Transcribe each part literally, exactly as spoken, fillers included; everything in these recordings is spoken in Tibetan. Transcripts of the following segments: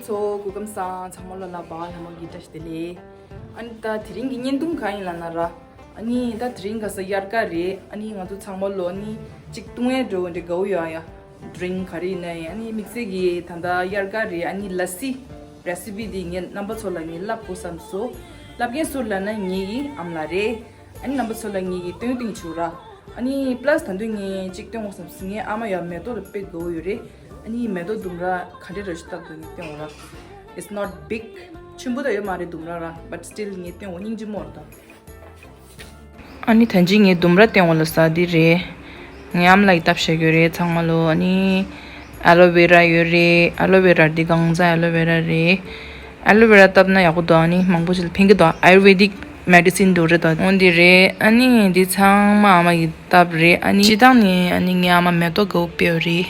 ཚོ་སྐུ་ཁམས་བཟང་། ཚང་མ་ལོ་ལ་བ་ལྷ་མོ་གི་བཀྲ་ཤིས་བདེ་ལེགས། ཨ་ནི་ད་དེ་རིང་གི་བརྙན་ཐུང་གང་ཡིན་ལབ་ན་ར། ཨ་ནི་ད་དེ་རིང་ག་ས་དབྱར་ཁ་རེད། ཨ་ནི་ང་ཚོ་ཚང་མ་ལོ་ནི་གཅིག་བཏུང་ཡས་འགྲོ་འདྲ་དགའ་བོ་ཡོད་ཡ། ཌི་རིང་ག་རེ་ཡིན་ན་ཡང་ཨ་ནི་དམིགས་བསལ་གྱི་ད་ལྟ་དབྱར་ཁ་རེད། ཨ་ནི་ལ་སི་རེ་སི་པི་འདི་ངས་རྣམ་པ་ཚོ་ལ་ངས་བསླབ་དགོས་བསམ་སོང་། བསླབ་མཁན་སུ་ལབ་ན་ངེད་ཀྱི་ཨ་མ་ལགས་རེད། ཨ་ནི་རྣམ་པ་ཚོ་ལ་ངེད་ཀྱི་སྟོན་སྟེང་བྱུང་ར། ཨ་ནི་པ་ལ་སི་ད་དུང་ངས་གཅིག་སྟོན་དགོས་བསམ་སོང་། ངའི་ཨ་མ་ཡང་མེ་ཏོག་ལ་དཔེ་དགའ་བོ་ཡོད་རེད། ཨ་ནི་མེ་ཏོག་ལྡུམ་ར་ག་འདྲ་ར་ཞིག་བཏབ་འདུག་ངས་སྟོན་འོང་ར། It's not big. ཆེན་པོ་ད་ཡོད་མ་རེད་ལྡུམ་ར་ར། But still ངས་སྟོན་འོང་། སྙིང་རྗེ་མོ་རེད་ད། ཨ་ནི་ད་ཅི་ངས་ལྡུམ་ར་སྟོན་འོང་ལ་ཟ་འདི་རེད། ངའི་ཨ་མ་ལགས་ཀྱིས་བཏབ་བཞག་ཡོད་རེད་ཚང་མ་ལོ། ཨ་ནི་ཨ་ལོ་ཝེ་ར་ཡོད་རེད། ཨ་ལོ་ཝེ་ར་འདི་གང་ཚ་ཨ་ལོ་ཝེ་ར་རེད། ཨ་ལོ་ཝེ་ར་བཏབ་ན་ཡག་པོ་འདུག་ཨ་ནི་མང་པོ་ཞིག་ལ་ཕན་གྱི་འདུག་ཨ་ཡུར་ཝེ་དིག་མེ་ཌི་སིན་འདུག་རེད་ད། འོ་འདི་རེད། ཨ་ནི་འདི་ཚང་མ་ཨ་མ་གིས་བཏབ་རེད། ཨ་ནི་སྤྱིར་བཏང་ནས་ཨ་ནི་ངའི་ཨ་མ་མེ་ཏོག་དགའ་བོ་དཔེ་ཡོད་རེད།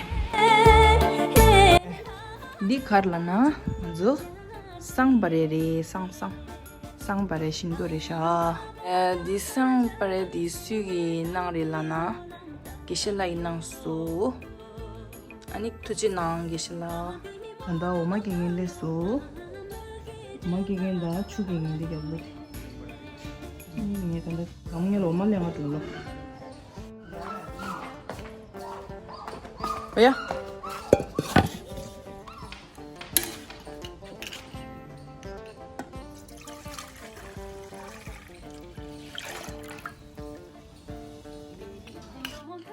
འདི་ག་རེ་ལབ་ན་ང་ཚོ་སང་བ་རེ་རེད། སང་སང་སང་བ་རེ་ཤིང་ཏོག་རེད་ཤག་ཨ་འདི་སང་བ་རེ་འདི་སུས་ཀྱིས་གནང་རེད་ལབ་ན་དགེ་བཤེས་ལགས་ཀྱིས་གནང་སོང་། ཨ་ནི་ཐུགས་རྗེ་གནང་དགེ་བཤེས་ལགས། ད་ལྟ་འོ་མ་སྐྱེལ་མཁན་སླེབས་སོང་། འོ་མ་སྐྱེལ་མཁན་དང་ཆུ་སྐྱེལ་མཁན་འདི་རྒྱབ་ལོགས་དེ། ངས་ད་ལྟ་སྒམ་ངས་འོ་མ་ལེན་ག་འགྲོ་ལོ། ཨ་ཡ།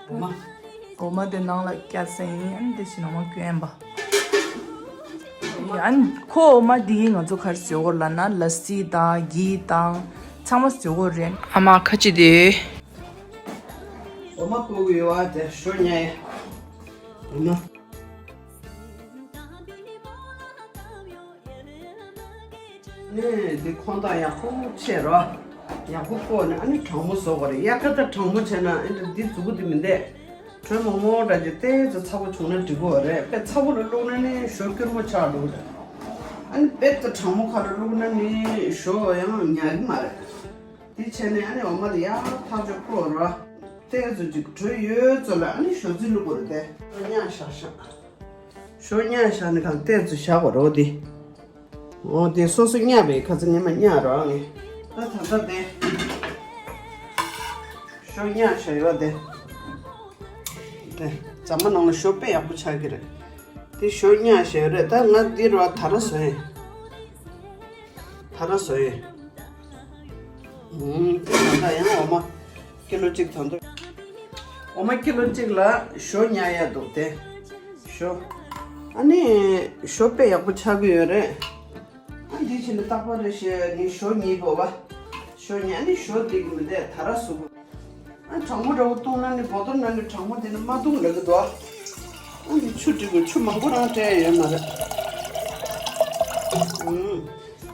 འོ་མ། འོ་མ་དེ་ནང་ལ་བསྐྱལ་ཟིན་ཡིན། ཨ་ནི་དེ་བཞིན་འོ་མ་སྐྱོན་པ། ཨ་ནི་ཁོ་འོ་མ་འདི་ང་ཚོ་ག་རེ་བཟོ་དགོས་ལབ་ན་ལ་སི་དང་གི་དང་ཚང་མ་བཟོ་དགོས་རེད། ཨ་མ་ཁ་ཅིག་དེ། འོ་མ་ཕོ་གི་ཡོད་ཨ་དེ་ཞོ་ཉལ་ཡ། འོ་མ། ནས་འདི་ཁོང་དང་ཡག་པོ་བྱས་རོགས། ཡག་པོ་བསྐོལ་ནས་ཨ་ནི་གྲང་མོ་བཟོ་དགོས་རེད། དབྱར་ཁ་ད་གྲང་མོ་བྱས་ན་ཨ་ནི་འདི་མཛུ་གུ་འདི་མི་བདེ། དྲོད་མང་མོ་འདྲ་ཅིག་ཏོག་ཙམ་ཚ་པོ་བྱུང་ན་འགྲིག་གི་རེད། དཔེ་ཚ་པོ་ལ་བླུགས་ན་ནི་ཞོ་སྐྱུར་མོ་ཆགས་འགྲོ་གི་རེད། ཨ་ནི་དཔེ་ད་གྲང་མོ་ཁ་ལ་བླུགས་ན་ནི་ཞོ་ཡང་ཉར་གི་མ་རེད། དེ་བྱས་ནས་ཨ་ནི་འོ་མ་དེ་ཡར་ཐག་ཆོད་བསྐོལ་རོགས། ཏོག་ཙམ་ཅིག་དྲོད་ཡོད་ཙམ་ལ་ཨ་ནི་ཞོ་རྩི་བླུགས་དགོས་རེད་དེ། ཉར་བཞག་བཞག་ཞོ་ཉར་བཞག་ནས་གང་ཏོག་ཙམ་བཞག་དགོས་རེད་འོ་དེ། འོ་དེ་སོ་སོ་ཉར་བའི་ཁ་ཚ་ངས་མ་ཉར་རོགས་ངས། ད་ད་ལྟ་དེ་ཞོ་ཉར་བཞག་ཡོད་དེ། དེ་རྫ་མ་ནང་ལ་ཞོ་དཔེ་ཡག་པོ་ཆགས་ཀྱི་རེད། དེ་ཞོ་ཉར་བཞག་ཡོད་རེད། ད་ང་འདི་རུ་ཐ་ར་བཟོས་ཡིན། ཐ་ར་བཟོས་ཡིན། ཨུམ། ད་ལྟ་ཡང་འོ་མ་ཀི་ལོ་གཅིག་ཐོན་འདུག་འོ་མ་ཀི་ལོ་གཅིག་ལ་ཞོ་ཉར་ཡ་འདུག་སྟེ། ཞོ། ཨ་ནི་ཞོ་དཔེ་ཡག་པོ་ཆགས་ཀྱི་ཡོད་རེད། ཨ་འདི་བྱས་ནས་རྟག་པར་རེ་བཞིན་ངས་ཞོ་ཉར་དགོས་པ། ཞོ་ཉར་ནི་ཞོ་འདི་གི་མི་འདས་ད་ར་ཟུག་ཨ་གྲང་མོ་འདྲ་བོ་བཏུང་ན་ནི་བོ་ཏོར་ནང་གི་གྲང་མོ་འདི་ནི་མ་བཏུང་ལབ་ཀྱི་འདུག་ཨ་འདི་ཆུ་སྒྲིག་དགོས། ཆུ་མང་པོ་རང་སྤྲད་ཡ་ཡོད་མ་རེད། ཨུམ།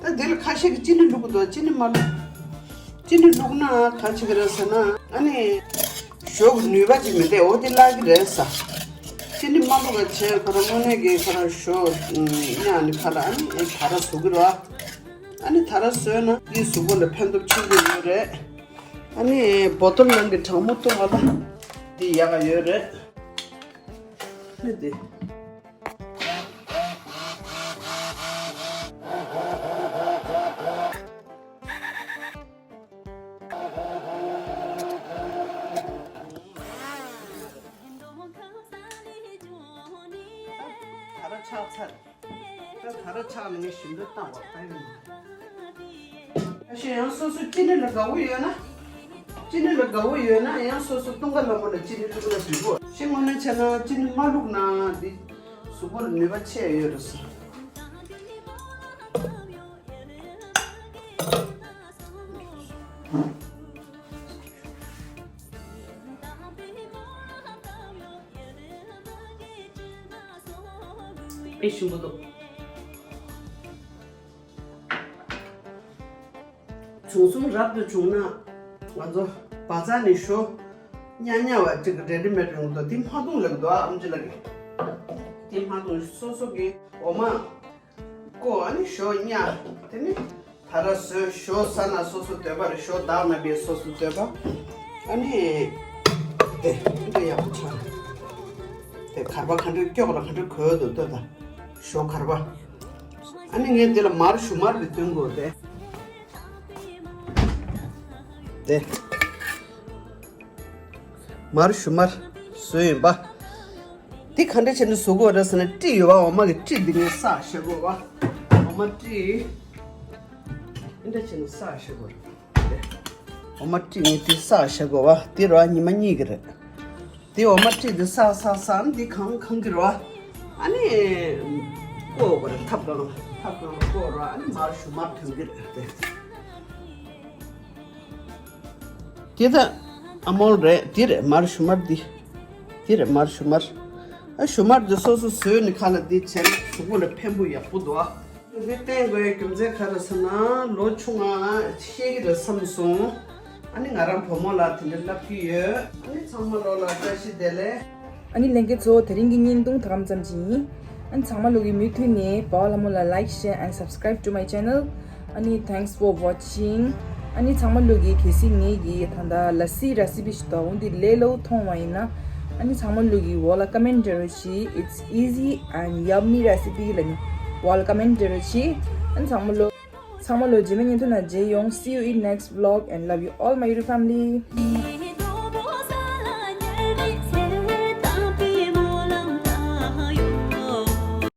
ད་འདི་ལ་ཁ་ཤས་ཀྱིས་ཅི་ནི་བླུག་གི་འདུག་ཅི་ནི་མ་བླུག་ཅི་ནི་བླུག་ན་ག་བྱེད་ཀྱི་རེད་ཟེར་ན་ཨ་ནི་ཞོ་གི་ནུས་པ་ཅིག་མི་འདུག་འོ་དེ་བརླག་གི་རེད་ས། ཅི་ནི་མ་བླུག་ག་བྱས་ཁོ་རང་དངོས་གནས་ཀྱི་ཁོ་རང་ཞོ་ཉར་ནི་ཁ་ལ་ཨ་ནི་ཨེ་ད་ར་ཟུག་གི་རེད། ཨ་ནི་ད་ར་ཟོས་ན་འདི་གཟུགས་པོ་ལ་ཕན་ཐོགས་ཆེན་པོ་ཡོད་རེད། ཨ་ནི་བོ་ཏོར་ནང་གི་གྲང་མོ་བཏུང་བ་ལ་འདི་ཡག་ག་ཡོད་རེད། ཨ་ནི་འདི། ད་ར་ཆགས་ཚར། ད་ད་ར་ཆགས་ནས་ངས་ཞིམ་འདོད་བཏང་བ་ད་ཡིན། ཨ་ཤེ་ཡང་སོ་སོ་ཅི་ནི་ལ་དགའ་བོ་ཡོད་ན། ཅི་ནི་ལ་དགའ་བོ་ཡོད་ན་ཡང་སོ་སོ་ཏུང་ཀ་ལ་མོ་ལ་ཅི་ནི་བླུགས་ན་འགྲིག་གོ། ཤེ་དངོས་གནས་བྱས་ན་ཅི་ནི་མ་བླུགས་ན་འདི་གཟུགས་པོ་ལ་ནུས་པ་ཆེ་ཡོད་རེད་ཟེར། ཨེ་ཞིམ་པོ་འདུག་བྱུང་སོང་རབ་ཏུ་བྱུང་ན་ང་ཚོ་བ་ཚ་ནི་ཞོ་ཉག་ཉག་བ་ཅིག་རེ་ཌི་མེཌ་ཡོང་འདུག་དེ་མ་འཐུང་ལབ་འདུག་ཨ་ཨམ་ཆི་ལགས་ཀྱིས། དེ་མ་འཐུང་སོ་སོ་གི་འོ་མ། ཀོ་ཨ་ནི་ཞོ་ཉར། དེ་ནི་ད་ར་བཟོས་ཞོ་ཟ་ན་སོ་སོ་འདོད་པ་རེད། ཞོ་དག་ན་པའི་སོ་སོ་འདོད་པ། ཨ་ནི་དེ་འདི་ཡག་པོ་ཆགས། དེ་གར་པ་ག་འདྲ་སྐྱོག་ལ་ག་འདྲ་གོས་འདུག་ལྟོས་དང་། ཞོ་གར་པ། ཨ་ནི་ངས་འདི་ལ་མར་ཞུ་མར་རེ་བཏོན་དགོས་ཏེ། དེ། མར་ཞུ་མར་བཟོས་ཡིན་པ། འདི་ག་འདྲ་བྱས་ནས་བཟོ་དགོས་རེད་ཟེར་ན། སྤྲི་ཡོད་པ། འོ་མ་གི་སྤྲི་འདི་ངས་བསགས་བཞག་དགོས་པ། འོ་མ་སྤྲི། འདི་འདྲ་བྱས་ནས་བསགས་བཞག་དགོས་རེད། འོ་མ་སྤྲི་ངས་འདི་བསགས་བཞག་དགོས་པ། འདི་རོ་ཉི་མ་གཉིས་ཀྱི་རེད། འདི་འོ་མ་སྤྲི་འདི་བསགས་བསགས་བསགས་འདི་གང་གང་གི་རོ། ཨ་ནི། བཀོག་དགོས་རེད། ཐབ་གང་ཐབ་གང་ལ་བཀོག་རོ། ཨ་ནི་མར་ཞུ་མར་ཐོན་གི་རེད་དེ། འདི་ད་ཨ་མོལ་རེད། འདི་རེད་མར་ཞུ་མར་འདི། འདི་རེད་མར་ཞུ་མར། ཨ་ཞུ་མར་འདི་སོ་སོ་བཟོས་ནས་ཁ་ལ་འདི་བྱས་ན་གཟུགས་པོ་ལ་ཕན་པོ་ཡག་པོ་འདུག་ཨ། འདི་བསྟན་དགོས་ཡ་རྒྱུ་མཚན་ག་རེ་ཟེར་ན། ལོ་ཆུང་ང་ཤེས་ཀྱི་རེད་བསམ་སོང་། ཨ་ནི་ང་རང་བུ་མོ་ལ་དེ་འདྲ་ལབ་ཀྱི་ཡོད། ཨ་ནི་ཚང་མ་ལོ་ལ་བཀྲ་ཤིས་བདེ་ལེགས། ཨ་ནི་ལྷན་རྒྱས་ཚོ། དེ་རིང་གི་བརྙན་ཐུང་ད་གམ་ཙམ་ཅིག་ཡིན། ཨ་ནི་ཚང་མ་ལོ་གི་མུ་མཐུད་ནས་པ་ཕ་ལྷ་མོ་ལ་like, share and subscribe to my channel. ཨ་ནི་thanks for watching. ཨ་ནི་ཚང་མ་ལོ་གི་གལ་སྲིད་ངེད་ཀྱི་ད་ལྟ་ལ་སི་ར་སི་པི་ཞིག་དང་འོ་འདི་ལས་སླ་པོ་མཐོང་བ་ཡིན་ན། ཨ་ནི་ཚང་མ་ལོ་གི་འོག་ལ་comment་རྒྱག་རོགས་གྱིས། It's easy and yummy recipe ལ་ནི་འོག་ལ་comment་རྒྱག་རོགས་གྱིས། ཨ་ནི་ཚང་མ་ལོ། ཚང་མ་ལོ་རྗེས་མའི་བརྙན་ཐུང་ནང་མཇལ་ཡོང་། See you in next vlog and love you all my YouTube family.